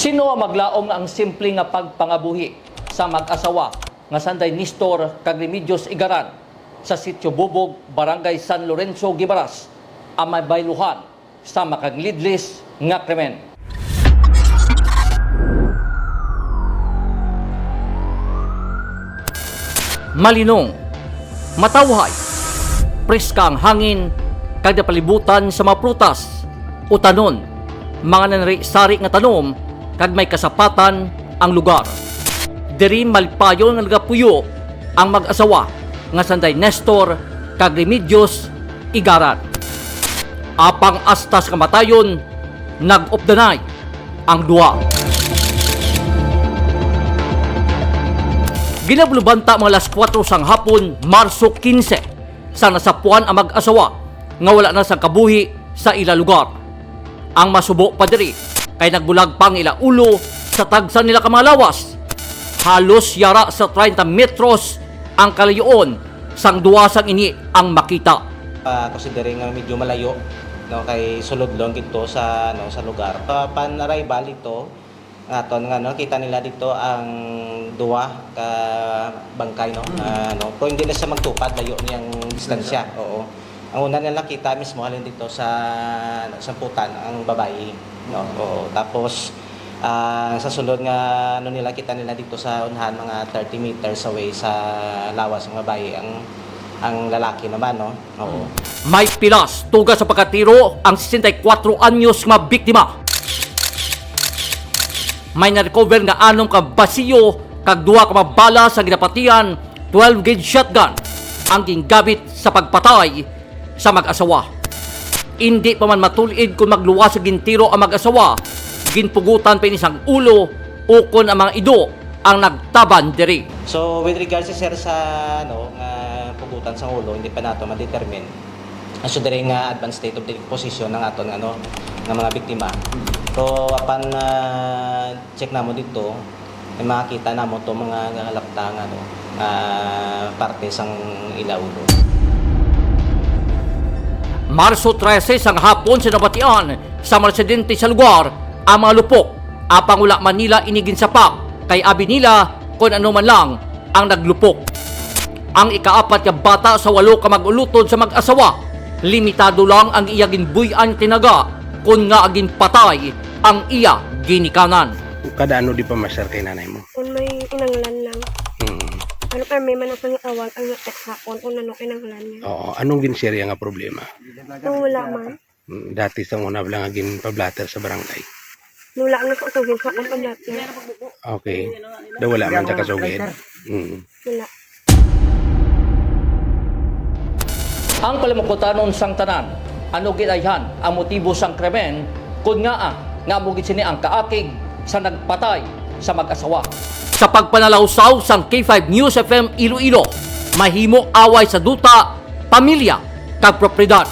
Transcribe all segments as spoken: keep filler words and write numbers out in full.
Sino ang maglaom nga ang simple nga pagpangabuhi sa mag-asawa nga sanday Nestor kag Remedios Igaran sa Sitio Bubog, Barangay San Lorenzo, Guimaras, ang mabayluhan sa makaglidlis nga krimen? Malinong, matawhay, preska ang hangin, kag napalibutan sa mga prutas, utanon, mga nanari-sari nga tanom, kag may kasapatan ang lugar. Diri malipayon nga nagapuyo ang mag-asawa nga sanday Nestor kag Remedios Igaran. Apang hasta sa kamatayon, nag-updanay ang duha. Ginablubanta mga alas kuwatro sang hapon, Marso kinse, sa nasapuan ang mag-asawa nga wala na sang kabuhi sa ila lugar. Ang masubo pa diri kay nagbulag pa ang ila ulo sa tagsa nila ka mga lawas. Halos yara sa treinta metros ang kalayoon sang duha sang ini ang makita. Ah, considering nga medyo malayo, no, kay sulod lang gid to sa, ano, sa lugar. Pa, pan arrival dito, nga aton nga, no, kita nila dito ang duha ka bangkay, no? Mm. Ah, no, kung hindi na siya magtupad, layo niyang distansya. Oo. Ang una nila nakita mismo halin dito sa, ano, samputan, ang babayi, no? Oo. Tapos, ah, sa sulod nga, ano, nila, kita nila dito sa unahan, mga thirty meters away sa lawas ng babayi, ang, ang lalaki naman, no? Oo. May pilas tuga sa pagkatiro ang sesenta y kuwatro anyos nga biktima. May na-recover nga anom ka basiyo kag duha ka mga bala sa ginapatian twelve gauge shotgun ang gingamit sa pagpatay sa mag-asawa. Indi pa man matul-id kon magluwas sa gintiro ang mag-asawa, ginpugutan pa ini sang ulo ukon ang mga ido ang nagtaban diri. So, with regards, sir, sa, ano, nga pugutan sang ulo, hindi pa nato ma-determine. So, diri nga advanced state of decomposition ng aton, ano, nga mga biktima. So, apan, ah, check namo dito, may makita namo to mga halapta nga, ano, nga parte sang ila ulo. Marso trese sang hapon sa nabatian sa mga residente sa lugar ang mga lupok, apang wala man nila ini ginsapak kay abi nila kon ano man lang ang naglupok. Ang ikaapat nga bata sa walo ka mag-ulutod sa mag-asawa, limitado lang ang iya ginbuy-an tinaga, kon nga ginpatay ang iya ginikanan. Kada ano di pa masyar kay nanay mo? Kung may inanglan lang. Mm. Ano pa, may man ako nga awag ang natek hapon kung ano kinanglan niya. Oo, anong ginshare nga problema? Kung wala man. Mm, dati sa una lang nga ginpablatter sa barangay. Wala na ko tugin sa akong pablatter. Okay. Daw wala man siya kasugid. Mm. Wala. Ang palamukutanon sang tanan, ano gid ayhan ang motibo sang krimen, kun ngaa nga amo gid sini ang kaakig sa nagpatay sa mag-asawa? Sa pagpanalawsaw sang K five News F M Iloilo, mahimo away sa duta, pamilya, kag propiedad.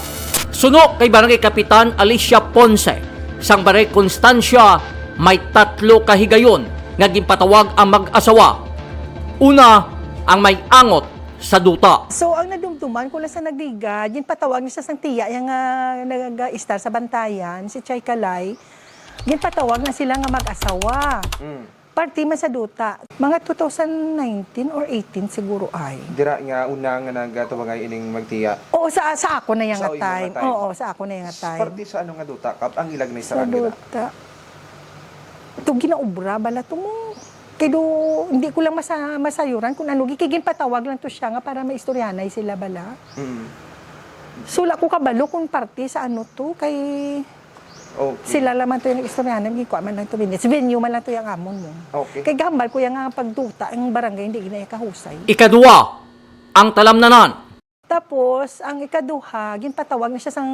Suno kay Barangay Kapitan Alicia Ponce, sang Barangay Constancia, may tatlo ka higayon nga ginpatawag ang mag-asawa. Una, ang may angot sa duta. So, ang nadumduman ko lang sa nagligad, ginpatawag na siya sang tiya iya nga nag-istar sa Bantayan, si Chay Kalay. Ginpatawag na sila nga mag-asawa. Mm. Parte man sa duta. Mga two thousand nineteen or eighteen siguro ay. Dira nga una nga nagatawagay ining magtiya? Oo, sa, sa ako na yang time. Sa iyo nga time. Oo, sa ako na yang time. Parte sa ano nga duta, Kap, ang ilag na istarang dira? Sa duta. To ginaobra bala to mo. Kay do, hindi ko lang masa-, masayuran kung ano, gi-, kay ginpatawag lang to siya nga para maistoryanay sila bala. Mm. So, wala ko kabalo kung parte sa ano to, kay Okay. Sila lang man to yung istoryahan, naging kuha man lang to, venue. Si venue man lang to yung amon mo. Okay. Kay gambal ko yung nga pagduta, ang barangay hindi ginaya kahusay. Ikaduha, ang talamnanan. Tapos, ang ikaduha, ginpatawag na siya sang,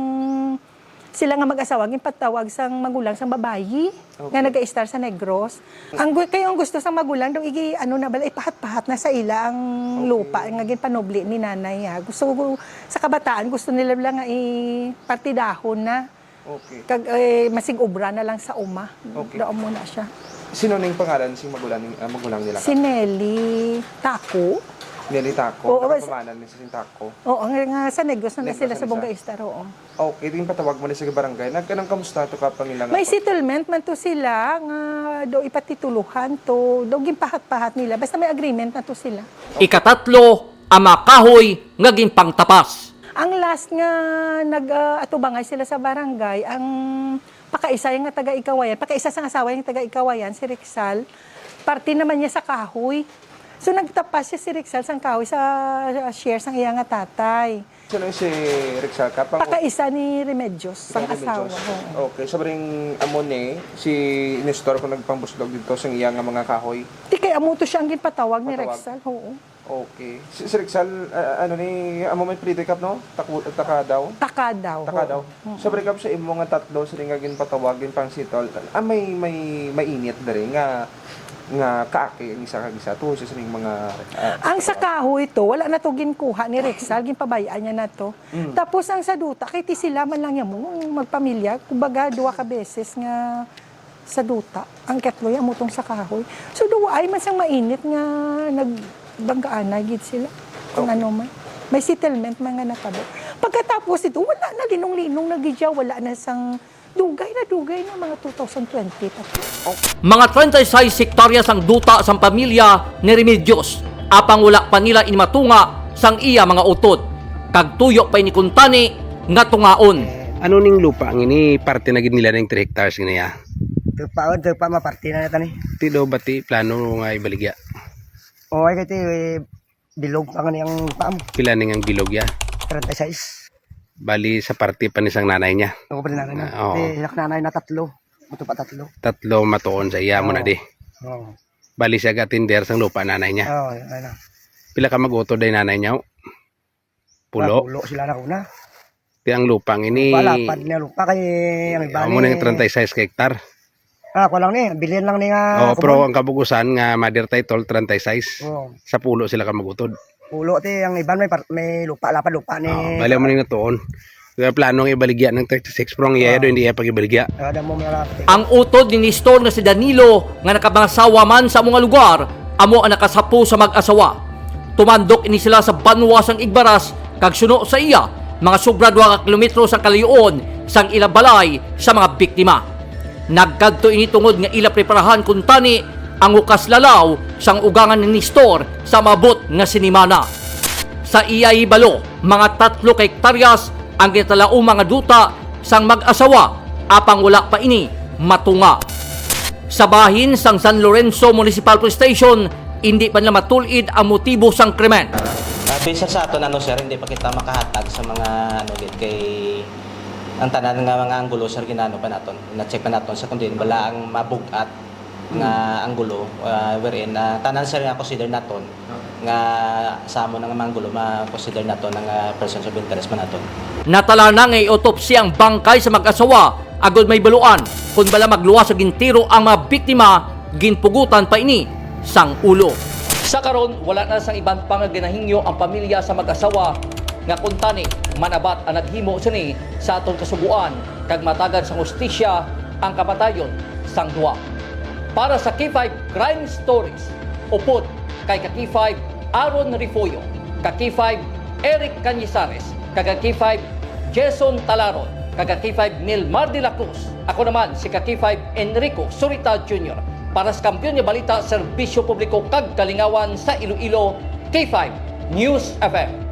sila nga mag-asawa, ginpatawag sang magulang sang babayi nga Okay. nag-a-istar sa Negros. Ang gu-, kay ang gusto sang magulang daw, igi, ano na bala, ipahat-pahat na sa ila ang Okay. lupa nga ginpanubli ni nanay, ha. Gusto ko, sa kabataan, gusto nila lang nga ipartidahon na. Okay. Kag, eh, masig obra na lang sa uma. Okay. Daon mo na siya. Sino ning pangalan sing magulang ning, ah, magulang nila? Si Nelly Taco. Nilitako, Oo, mas- nakapamanan ni sa Sintako. Oo, nga, nga sa Negros na, na Negros sila na sa sila. Bonga East, oo. Okay, tingin patawag mo na sa barangay. Nagkanang kamusta to ka pangilanga May pa? Settlement man to sila nga do ipatituluhan to, do ginpahat-pahat nila. Basta may agreement na to sila. Ikatatlo, ang mga kahoy nga ginpangtapas. Ang last nga nag, ah, atubangay sila sa barangay, ang pakaisa nga taga Ikawayan, pakaisa sang asawa nga taga Ikawayan, si Rexal, parte naman niya sa kahoy. So, nagtapas siya si Rexal sang kahoy sa, sa share sang iya nga tatay. Sino si Rexal ka? Pang- Pakaisa ni Remedios, sang Remedios. Asawa, oo. Okay, so, ring amo ni si Nestor kung nagpangbuslog dito sa iya nga mga kahoy? Di kay amo to siya ang ginpatawag ni Patawag. Rexal, oo. Okay. Si, si Rexal, ah, ano ni, amo may pretty cup, no? Taku-, Takadaw? Takadaw, Takadaw. Oo. Mm. So, break up sa imo nga tatlo, sila nga ginpatawag, ginpangsettle. Ah, may, may, mainit diri nga, nga kaaki ang isa kag isa. Tuo sa sining mga, ah, Ang sa kahoy to, wala na to ginkuha ni Rexal, ginpabayaan niya na to. Mm. Tapos ang sa duta, kay ti sila man lang niya mo magpamilya, kumbaga, duha ka beses nga sa duta. Ang katlo, amo tong sa kahoy. So, duwa ay man sang mainit nga nagbanggaanay gid sila. Kung Okay. Ano man. May settlement man nga natabo. Pagkatapos ito, wala na, linong-linong na gid siya. Wala na sang dugay na, dugay na, mga two thousand twenty pa to. Mga treinta y seis hektaryas ang duta sang pamilya ni Remedios, apang wala pa nila ini matunga sang iya mga utod. Kag tuyo pa ini kuntani nga tungaon. Ano ning lupa nga ini, parte na gid nila ning three hectares nga niya? Tupa, oh, tupa, maparti na natin eh. Ti do ba ti plano nga ibaligya? Oh, ay, kay ti, eh, bilog pa nga niyang paam. Pila ning ang bilog ya? Treinta y seis. Bali sa parte pa ni sang nanay niya? Ako pa rin nanay na. Ah, oo. Eh, anak nanay na tatlo. Ito pa tatlo. Tatlo matuon sa iya mo na Oo. Di. Oo. Bali siya gatender sang lupa nanay niya? Oo, yun na. Pila ka mag-utod day nanay niya? Pulo? Ah, pulo sila na una. Ti ang lupa nga ini, Lupa, lapad na lupa kay ang iba amo ni na yung treinta y seis ka hektar. Ah, kulang ni, bilhin lang ni nga Oo, pero kumon. Ang kabugusan nga mother title, treinta y seis. Oo. Sa pulo sila ka magutod. Pulo, ti, ang iban may par-, may lupa, lapad lupa ni. Ah, bali mo ning natuon. Kaya plano nga ibaligya ng thirty-six, pero ang iya Ah. do, hindi iya pag-ibaligya. Ah, damo mo na lang. Ang utod ni Nestor nga si Danilo, nga nakapangasawa man sa mga lugar, amo ang nakasapo sa mag-asawa. Tumandok ini sila sa banwa sang Igbaras, kag suno sa iya, mga sobra duha ka kilometro sang kalayoon sang ila balay sa mga biktima. Nagkadto ini tungod nga ila preparahan kuntani ang hukas lalaw sang ugangan ni Nestor sa maabot nga sinimana. Sa iya hibalo, mga tatlo ka hektaryas ang ginatalauma nga duta sang mag-asawa, apang wala pa ini matunga. Sa bahin sang San Lorenzo Municipal Police Station, indi pa nila matul-id ang motibo sang krimen. Ah, based sa aton, ano, sir, hindi pa kita makahatag sa mga, ano, gid, kay ang tanan nga mga anggulo, sir, ginano pa naton, na-check pa naton sa kung diin bala ang mabug-at nga anggulo, ah, wherein, ah, tanan, sir, nga consider naton nga sa amo nga mga anggulo, ma-consider naton nga, ah, persons of interest pa naton. Natala na nga i-autopsy ang bangkay sa mag-asawa agod mahibaluan kon bala magluwas sa gintiro ang mga biktima, ginpugutan pa ini sang ulo. Sa karon, wala na sang iban pa nga ginahingyo ang pamilya sa mag-asawa nga kuntani manabat ang naghimo sini sa aton kasugoan kag matagan sang hustisya ang kamatayon sang duha. Para sa K five Crime Stories, upod kay ka K five Aaron Refollo, ka K five Eric Cañizares, kag ka K five Jason Talaron, kag ka K five Nilmar de la Cruz. Ako naman si ka K five Enrico Zurita Junior para sa Kampiyon nga Balita, Serbisyo Publiko kag Kalingawan sa Iloilo, K five News F M.